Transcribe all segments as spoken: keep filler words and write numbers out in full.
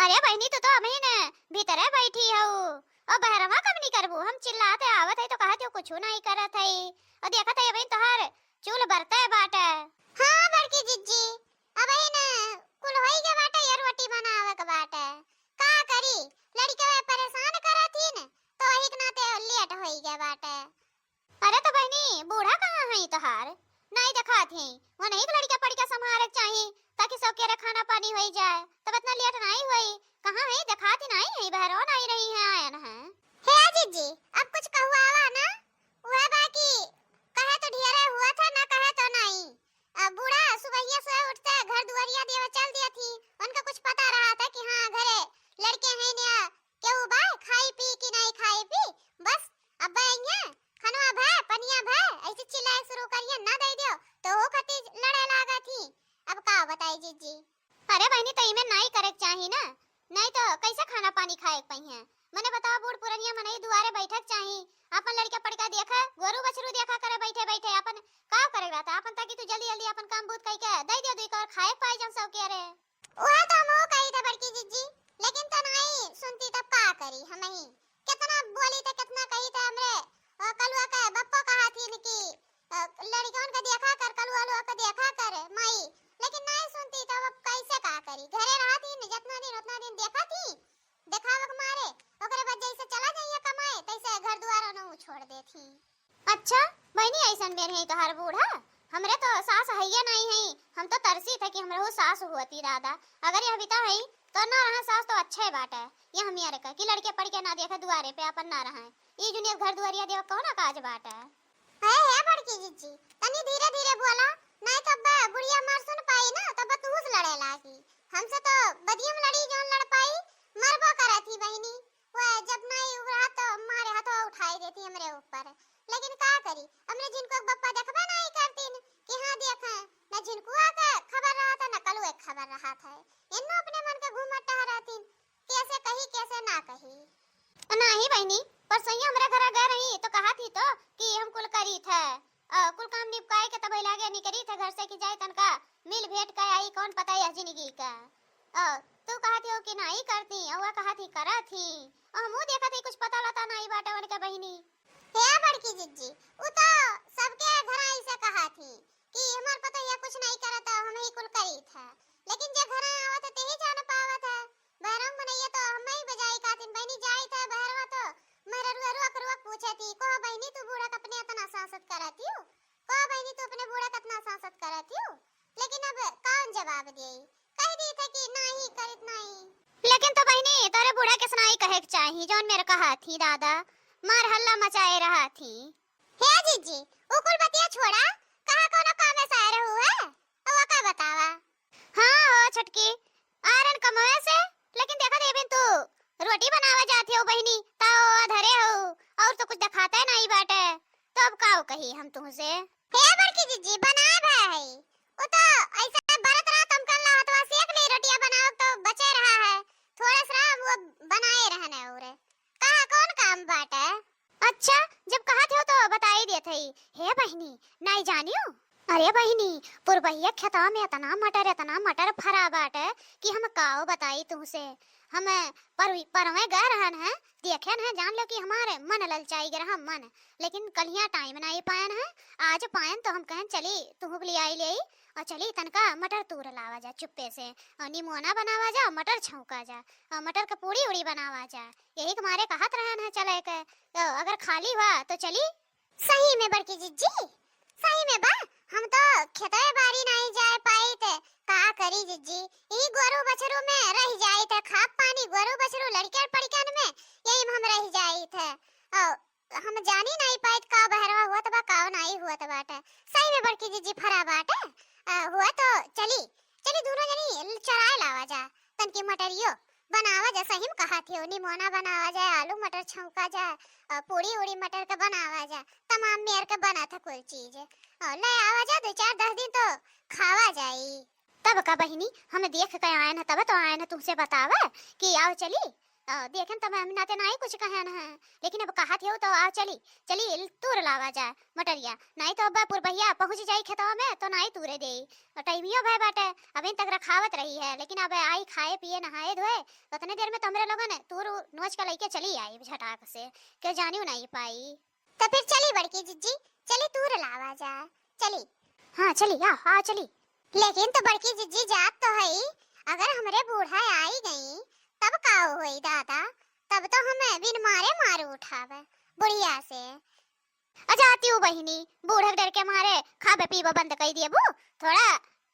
अरे बहिनी, तू तो अबहिन भीतरे बैठी हऊ, और बहरवा कब निकरबू? हम चिल्लाते आवत है तो कहत हो कुछ नहीं करत है, और देखत है अबहिन तोहार चूल बरते बाटे। हाँ बड़की जिज्जी, अबहिन कुल होई के बाटे, ये रोटी बनावे के बाटे। का करी, लड़के परेशान करत ही न, तो वही के नाते लेट होई के बाटे। अरे तो बहिनी, बूढ़ा कहाँ है तोहार? नहीं देखात है, वो नहीं लड़का पड़का संभारे के चाही, ताकि सबके रे खाना पानी होई जाए, तब इतना लेट नहीं होई। कहाँ है, देखात ही नहीं है, बहरो नहीं रही है, आयन है। हे जिज्जी, अब कुछ कहुआवा ना, वह बाकी कहे तो ढेरे हुआ था, ना कहे तो नहीं। अब बूढ़ा सुबहिया से उठते घर दुआरिया देवे चल दिया थी, उनका कुछ पता रहा था कि हाँ घरे लड़के हैं ना, केहू बा खाई पी कि नहीं खाई पी, बस अब बइया खनवा भय पनिया भय ऐसे चिल्लाए शुरू करिए, ना दे दियो तो वो खती लड़े लागा थी। अब का बताई जिज्जी? अरे बहिनी, तो इमे नाई करे के चाही ना, नहीं तो कैसे खाना पानी खाए के पइहे? मने बताओ, बूढ़ पुरनिया मनई दुआरे बैठे के चाही, अपन लड़का पड़का देखे, गोरू बछरू देखा करे बैठे बैठे, अपन का करे रहता, अपन ताकि तू जल्दी जल्दी अपन काम बूत कई के दे दियो दुई कौर खाए पाए जन सौ के रे। वह तो हम कही थे बड़की जिज्जी, लेकिन तो नहीं सुनती, तब का करी हम ही? कितना बोली थे, कितना कही थे हमरे, अ, कलुआ के बप्पो कहा थी न कि, अ, लड़कन के देखा कर, कलुआ लुआ के देखा कर माई, लेकिन नहीं सुनती, तब अब कैसे का करी? घरे रहा थी न, जितना दिन उतना दिन देखा थी, देखावे के मारे, ओकरे बाद जैसे चला जाइए कमाए, तैसे घर दुआर न छोड़ देती। अच्छा बहिनी, ऐसन मेर है तोहार बूढ़ा? हमरे तो सास हइये नहीं है, हम तो तरसी थे कि हमरहू सास हुअती दादा। अगर यह बिता है तो ना रहा सास तो अच्छे बाटे। यह हम यार का कि लड़के पड़के ना देखे दुआरे पे अपन ना रहे, ई दुनिया घर दुआरिया देवा कौन काज बाटे? हे हे बड़की जिज्जी, तनी धीरे धीरे बोला, नहीं तो अब बुढ़िया मार सुन पाई ना, तब तू से लड़े लागी। हमसे तो बदियम लड़ी जौन लड़ पाई, मरबो करत ही बहिनी। वह जब नहीं उबरा तो मारे हाथवा उठाई देती हमरे ऊपर। लेकिन का करी, हमरे जिनको बप्पा देखबे नहीं करतीन कि हाँ देखे, न झिनकुआ के खबर रहा था, न कलुए के खबर रहा था। इन्नो अपने मन के घूमत टहरतीन, कैसे कही, कैसे ना कही। नहीं बहिनी, परसैया हमरे घरे गए रही तो कहा थी तो कि हम कुल करी थे, अ, कुल काम निपकाए के तब लागे निकरी थे घर से कि जाए तनका मिल भेंट के आई, कौन पता यह जिंदगी का। अ, तू कहा थी हो कि नहीं करती, अ, वह कहा थी करा थी, अ, हमू देखा थी कुछ पता लता नहीं बाटे उनके बहिनी। हे बड़की जिज्जी, उ तो सबके घर ऐसे कहा थी कि हमार पतोहिया कुछ नहीं करत, हम ही कुल करीत है, लेकिन जे घर आवत है, ते ही जान पावत है। बहरवा मनैया तो हम ही बजाई कातिन बहिनी जाइत है, बहरवा तो मेहररुआ रोक रोक पूछे थी, "को बहिनी तू बूढ़ा के अपने इतना सांसत करत हियो? को बहिनी तू अपने बूढ़ा के इतना सांसत करत हियो?" लेकिन अब कौन जवाब दिए? कह दी थे कि नहीं करित नहीं। लेकिन तो बहिनी तोरे बूढ़ा के सुनाई कहे के चाही, जौन मेरे कहा थी दादा, मार हल्ला मचाए रहा थी। हे जीजी, उ कुल बतिया छोड़ा, कहाँ कोनो काम में से आए रहू है? अउआ का बतावा? हाँ हो छोटकी, आरन कमवे से, लेकिन देखा देबिन तू रोटी बनावा जात हो बहिनी, ताओ धरे हो, और तो कुछ दिखाते नहीं बाटे, तो अब काऊ कही हम तुहसे? हे बड़की जीजी, बनाए भा है, उ तो ऐसा बरत रहा, तुम कल हथवा सेक ले, रोटिया बनाओ तो बचे रहा है, थोड़ा सा वो बनाए रहने और कहा कौन काम बाटे? अच्छा, जब कहत हो तो बताई देत हई। हे बहिनी, नाई जानियो? अरे बहिनी, पुरबहिया खेतवा में इतना मटर, इतना मटर फरा बाटे कि हम काओ बताई तुहसे। हम पर-, परवे गए रहन है, देखेन है, जान लो कि हमारे मन ललचाई गए रहा, मन। लेकिन कलिया टाइम नाई पायन है, आज पायन तो हम कहन चली तुहू के लिए आई ले आई, और चली तनका मटर तूर लावा जा चुप्पे से, और निमोना बनावा जा, मटर छौंका जा, और मटर के पूड़ी उड़ी बनावा जा। यही के मारे कहत रहन है चले के, तो अगर खाली हुआ तो चली। सही में बड़की जिज्जी, सही में बा, हम तो खेतवे बारी नहीं जाए पाई थे, का करी जिज्जी, यही गोरू बछरू में रह जाई थे, खाप पानी गोरू बछरू लड़के पड़कन में, यही में हम रह जाई थे। और हम जानी नहीं पाइत का बहरवा हुआ तबा, का नहीं हुआ तबाटे। सही में बड़की जिज्जी फरा बाटे, आ, हुआ तो चली, चली दोनों जनी चराए लावा जा, तनकी मटरियो बनावा जा, सही में कहा थी, निमोना बनावा जाए, आलू मटर छौंका जाए, अ, पूड़ी उड़ी मटर के बनावा जाए, तमाम मेर के बना था कुल चीज। अ, ले आवा जा, दो चार दस दिन तो खावा जाई। तब का बहिनी, हम देख के आयन है, तब तो आयन है तुमसे बतावे कि आओ चली, अ, देखेन तब हम नाते नाई कुछ कहेन है, लेकिन अब कहत हो तो आ चली, चली तूर लावा जाए मटरिया, नाई तो अब पुरबहिया पहुँच जाई खेतवा में तो नाई तूरे देई। और टाइमियो भय बाटे, अभी तक रखावत रही है, लेकिन अब आई खाए पिए नहाए धोए, तो उतने देर में तो हमरे लोगन तूर नोच के लइके चली आई झटाक से, के जानियो नाई पाई। तो फिर चली बड़की जिज्जी, चली तूर लावा जा, चली। हाँ चली, आ, आ चली। लेकिन तो बड़की जिज्जी जात तो हई, अगर हमरे बूढ़ा आई गई तब का होई दादा, तब तो हमें बिन मारे मार उठावे बुढ़िया से। अजा आती हूँ बहिनी, बूढ़ा के डर के मारे खाबे पीबे बंद कई दिए बू, थोड़ा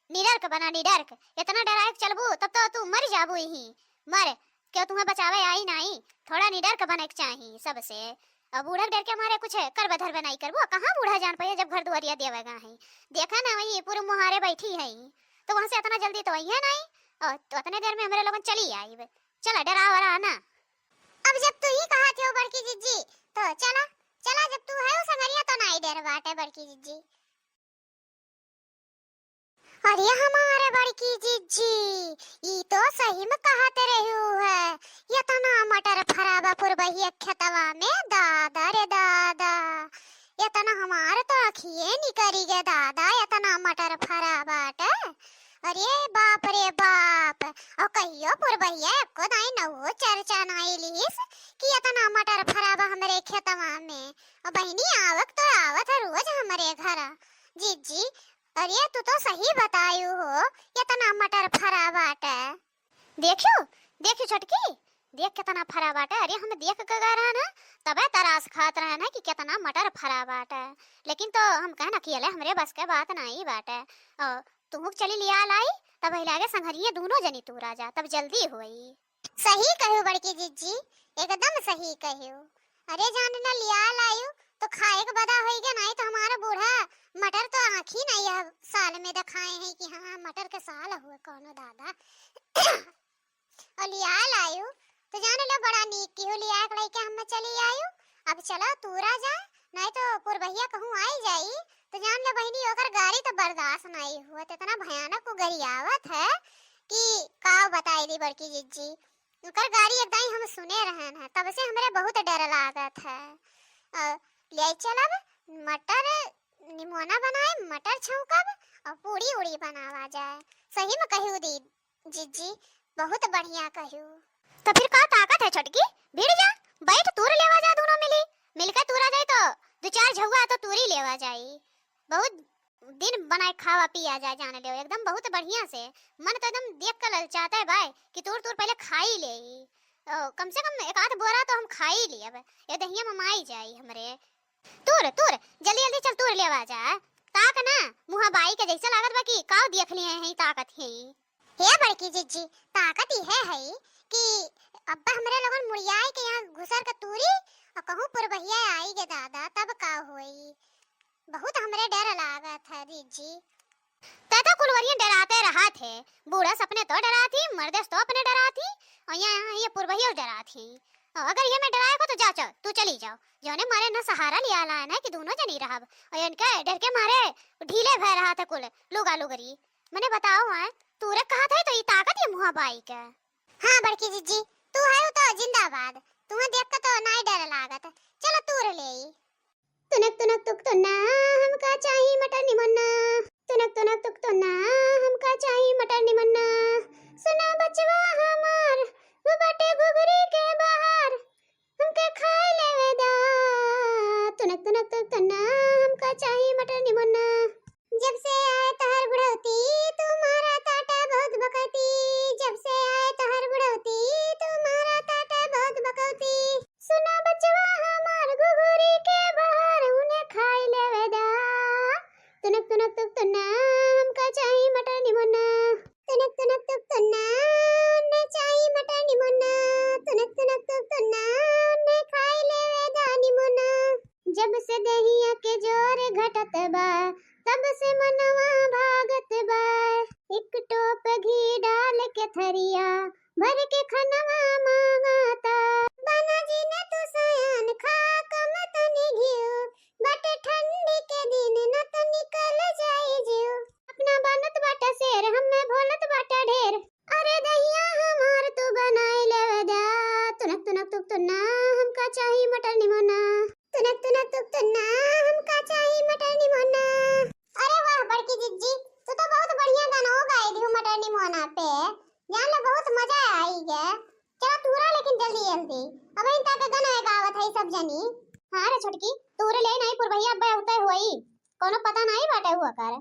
निडर के बना, निडर के। इतना डराए के चलबू तब तो तू मर जाबू यहीं, मर, क्यों तुम्हें बचावे आई नाई, थोड़ा निडर के बने के चाही सबसे। अब बूढ़ा के डर के मारे कुछ करबे धरबे नाई करबू, कहाँ बूढ़ा जान पाइए जब घर दुआरिया देवेगा है। देखा ना वही पूरे मुहारे बैठी है, तो वहाँ से इतना जल्दी तो आई है नाई, और तो इतने देर में हमरे लोगन चली आई। चला डरा वरा ना। अब जब तू ही कहा थे बड़की जिज्जी, तो चला, चला जब तू है संगरिया तो नाई डर बाटे बड़की जिज्जी। अरे हमारे बड़की जिज्जी, ई तो सही में कहत रहू है, इतना मटर फराबा पुरबहिया खेतवा में, दादा रे दादा, इतना हमार तो अखिए निकरी गे दादा, इतना मटर फरा बाटे। अरे बाप रे बाप, और कहियो पुरबहिया एको दाई नहुओ चर्चा नाई लिहिस कि इतना मटर फराबा हमरे खेतवा में। और बहिनी आवक तो आवत है रोज हमरे घर, जिज्जी, अरे तू तो सही बतायू हो, इतना मटर फरा बाटे। देखियो, देखियो छोटकी, देख कितना फरा बाटे। अरे हम देख के गए रहन है, तबे तरास खात रहन है कि कितना मटर फरा बाटे। लेकिन तो हम कहन अकेले हमरे बस के बात नाई बाटे। और तुहू के चली लिया लाई, तब लागे संघरिये दूनो जनी तूरा जा, तब जल्दी होई। सही कहू बड़की जिज्जी, एकदम सही कहू। अरे जान न लिया लायू तो खाए के बदा होई गे, नाई तो हमारा बूढ़ा मटर तो आँखी नाई यह साल में दिखाए हैं कि हाँ मटर के साल हुए कौनो दादा। और लिया लायू तो जान लो बड़ा नीक की हो, लिया के लइके हम चली आयू। अब चलो तूरा जा, नाई तो पुरबहिया कहूँ आई जाई तो जान लो बहिनी ओकर गारी तो बर्दाश्त नाई हुआ, इतना भयानक वो गरियावत है कि का बताई दी बड़की जिज्जी। ओकर गारी एक दाई हम सुने रहन है, तब से हमरे बहुत डर लागत है। अ, ले चलब मटर निमोना बनाए, मटर छौंकब और पूड़ी उड़ी बनावा जाए। सही में कहू दी जिज्जी, बहुत बढ़िया कहू। तो फिर का ताकत है छोटकी, भिड़ जा, बैठ तूर लेवा जा दूनो मिली, मिलके तूरा जाए तो दो चार झउआ तो तूरी लेवा जाई। बहुत दिन बनाए खावा पिया जाए, जाने लेव एकदम बहुत बढ़िया से। मन तो एकदम देख के ललचाता है भाई कि तूर तूर पहले खाई ले। ओ, कम से कम एक आध बोरा तो हम खाई ली अब, ये दहिया में माई जाई हमरे। तूर तूर, जल्दी जल्दी चल तूर लेवा जा। ताक ना, मुँह बाई के जैसे लागत बा कि काव देख लिए हैं ताकत है। हे बड़की जिज्जी, ताकत इहे है कि अब्बा हमरे लोगन मुड़ियाई के यहाँ घुसर के तूरी और कहूँ पुरबहिया आई गे दादा, तब का होई? बहुत हमरे डर लागत है जिज्जी। तै तो कुलवरियन डराते रहा थे, बूढ़ा सपने तो डरा थी, मर्देस तो अपने डरा थी, और यहाँ, यहाँ ये पुरबहिया डरा थी। और अगर ये मैं डराए को तो जा चल, तू चली जाओ, जौने मारे न सहारा लिया लाए ना कि दोनों जनी रहब, और इनके डर के मारे ढीले भय रहा था कुल लुगा लुगरी। मने बताओ हैं, तूरे कहा था तो ये ताकत ये मुँह बाई के। हाँ बड़की जिज्जी, तू है तो जिंदाबाद, तुम्हें देख के तो नाई डर लागत, चलो तूर ले। तुनक तुनक तुक तुन्ना, हमका चाही मटर निमोना। तुनक तुनक तुक तुन्ना, हमका चाही मटर निमोना। सुना बचवा हमार, वो बाटे घुघरी के बहार, हमके खाए लेवे दा। तुनक तुनक तुक तुन्ना, हमका चाही मटर निमोना। जब से आए तोहर बुढ़ौती, तुम्हारा ताटा बहुत बकौती। जब से आए तोहर बुढ़ौती, तुम्हारा ताटा बहुत बकौती। सुना बचवा हमार घुघुरी के बहार, उन्हें खाई लेवे दा। तुनक तुनक तुक तुन्ना, हमका चाही मटर निमोना। तुनक तुनक तुक तुन्ना, उन्हें चाही मटर निमोना। तुनक तुनक तुक तुन्ना, उन्हें खाई लेवे दा निमोना। जब से देहिया के जोर घटत बा, तब से मनवा भागत बा। एक टोप घी डाल के थरिया, भर के खनवा मांगता। बना जी न तू सयान, खा कम तनी घिउ, बट ठंडी के दिन न त निकल जाई जिउ। अपना बनत बाटा शेर, हमें भोलत बाटा ढेर। अरे दहिया हमार तू बनाई लेवे दा। तुनक तुक तुन्ना, हमका चाही मटर निमोना। तुनक तुनक तुक तुन्ना, हमका चाही मटर निमोना। अरे वाह बड़की जिज्जी, तू तो बहुत बढ़िया गाना गाई दिहू मटर निमोना पे। जान लो बहुत मजा आई गे। चला तूरा लेकिन जल्दी जल्दी। अब इन तक गाना गावत है सब जनी। हाँ रे छोटकी, तूरे ले नहीं पुरबहिया अब्बे उते हुई। कोनो पता नहीं बाटे हुआ कर।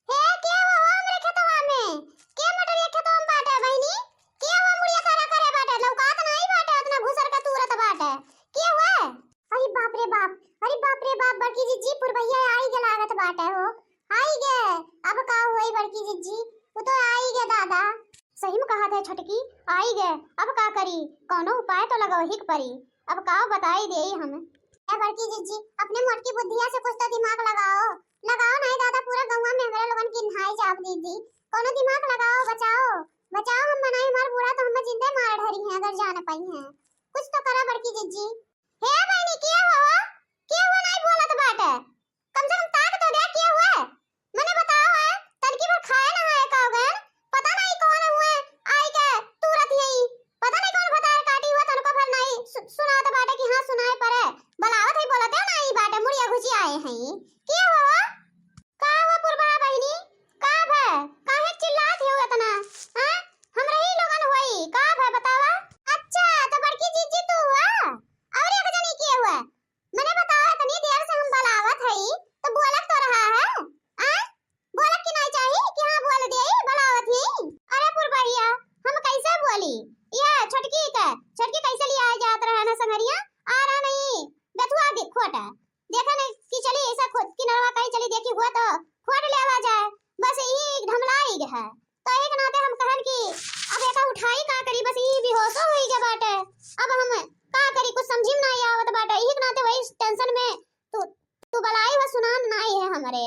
हे, के हुआ हो हमरे खेतवा में? के मटरिया खेतवा में बाटे बहिनी? के हुआ मुड़िया खड़ा करे बाटे? लौकात नहीं बाटे, इतना घुसर के तूरत बाटे। के हुआ? अरे बाप रे बाप, अरे बाप रे बाप, बड़की जिज्जी पुरबहिया आई गे लागत बाटे हो। आई गे, अब का होई बड़की जिज्जी? वो तो आई गे दादा। सही में कहा थे छोटकी, आई गे, अब का करी? कौनो उपाय तो लगावे ही के परी। अब का बताई देई हम। ए बड़की जिज्जी, अपने मोटकी बुद्धिया से कुछ तो दिमाग लगाओ, लगाओ नहीं दादा, पूरा गौवा में हमरे लोगन की नहाई जाब दीदी। कोनो दिमाग लगाओ, बचाओ, बचाओ, हम बनाई, हमार बूढ़ा तो हमें जिंदे मार ढरी हैं अगर जान पाई हैं। कुछ तो करा बड़की जिज्जी। हे बहिनी, के हुआ? के हुआ नहीं बोलत बाटे? कम से कम ताक तो दे, के हुआ? मने बताओ है, तनकी भर खाए ना है का हो गए? पता नहीं कौन हुए, आई के तुरत यही, पता नहीं कौन भतार काटी हुआ, तनको भर नहीं सु-, सुनात बाटे कि हाँ सुनाए परे। बलावत है, बोलते नहीं बाटे, मुड़िया घुसी आए हैं। के हुआ? का हुआ पुरबा बहिनी? का भय? काहे चिल्लात हो इतना? हाँ? हमरा ही लोगन होई, का भय बतावा? अच्छा, तो बड़की जिज्जी तू हुआ? और एक जनी के हुआ? मने बताओ, इतनी देर से हम बलावत हई, तो बोलत तो रहा है, आ? बोलत की नहीं चाहिए कि हाँ बोल दे, बलावत ही। अरे पुरबहिया, हम कैसे बोली? यह छोटकी के, छोटकी कैसे लिया जात रहा ना संगरिया? आ रहा नहीं, बेथुआ दे खोटा। देखा नहीं कि चली ऐसा खोट किनरवा कहीं चली देखी हुआ तो खोट ले आवा जाए, बस यही ढमलाई है। तो एक नाते हम कहन कि अब एका उठाई का करी, बस ई बेहोशो होई गए बाटे। अब हम का करी, कुछ समझी में नहीं आवत बाटे। एक नाते वही टेंशन में तू, तू बलाई हुआ सुनान नहीं है हमरे।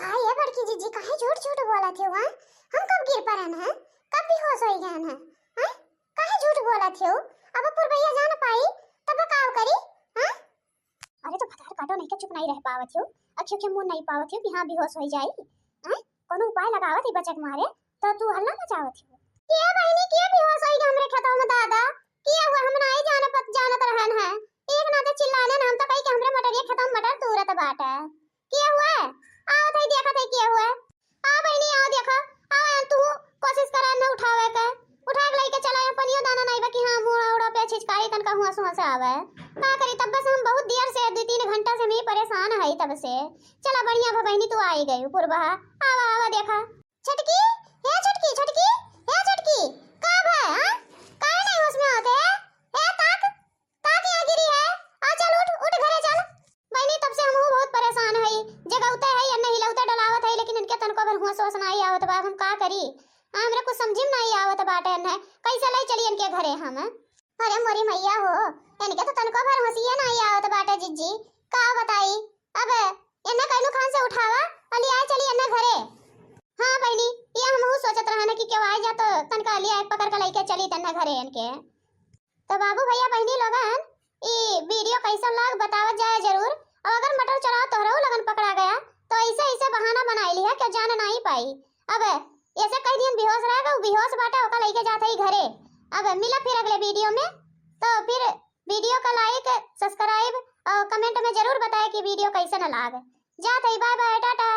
का ये बड़की जिज्जी काहे झूठ झूठ बोलत हो, हाँ? हम कब गिर परन है, कब बेहोश होई गए हैं, हाँ? काहे झूठ बोलत हो? अब पुरबैया जान पाई तब का करी, हाँ? अरे तो भतार काटो नहीं के चुप नहीं रह पावत हो, अखियों के मुंह नहीं पावत हो कि हाँ बेहोश हो जाई, हैं? कोनो उपाय लगावत ही बचक मारे, तो तू हल्ला मचावत हो। के बहिनी के बेहोश होई हमरे खेतवा में दादा? के हुआ हम नहीं जान पत जानत रहन है। एक नाते चिल्लाने न हम तो कही कि हमरे मटरिया खेतवा में मटर तूरत बाटे। के हुआ? आवत है देखत है के हुआ। आ बहिनी, आओ देखा, आओ तू कोशिश करा न उठावे के, उठा के लेके चला, यहाँ पनियो दाना नहीं बा कि हाँ, मुड़ा उड़ा पे छिचकारी तनका हुआ सुआ से आवे। का करी, तब से हम बहुत देर से, दो तीन घंटा से हम ही परेशान है तब से। चला बढ़िया भा बहिनी, तू आई गई पुरबहा, आवा आवा देखा। छटकी, हे छटकी, छटकी, हे छटकी, का भा, हाँ? काहे नहीं होश में आवत है? हे ताक, का किया गिरी है? आ चल उठ, उठ घरे चल। बहिनी, तब से हमहू बहुत परेशान हई, जगौते हई, अन्ने हिलौते डलावत हई, लेकिन इनके तनको भर होश वोश नाई आवत बा। अब हम का करी? आ, हमरा कुछ समझी में नाई आवत बाटे, अन्ने कैसे ले चली इनके घरे हम? अरे मोरी मैया हो, इनके तो तनको भर होशिये नाई आवत बाटे जिज्जी, का बताई? अब इन्ने कैनू खान से उठावा और लिया चली इन्ने घरे। हाँ बहिनी, ये हमहू सोचत रहन कि केहू आई जा तो तनका लिया पकड़ के लेके चली तन्ने घरे इनके। तो बाबू भैया बहिनी लोगन, ई वीडियो कैसन लाग बतावत जाए जरूर। और अगर मटर चोराव तोहरहू लगन पकड़ा गया तो ऐसे ऐसे बहाना बनाई लिहा कि जान नाई पाई। अब ऐसे कह दियन बेहोश रहेगा, वो बेहोश बाटे, ओका लेके जात है घरे। अब मिला फिर अगले वीडियो में, तो फिर वीडियो का like, subscribe और comment में जरूर बताए कि वीडियो कैसन लाग। जात है, bye bye, टाटा।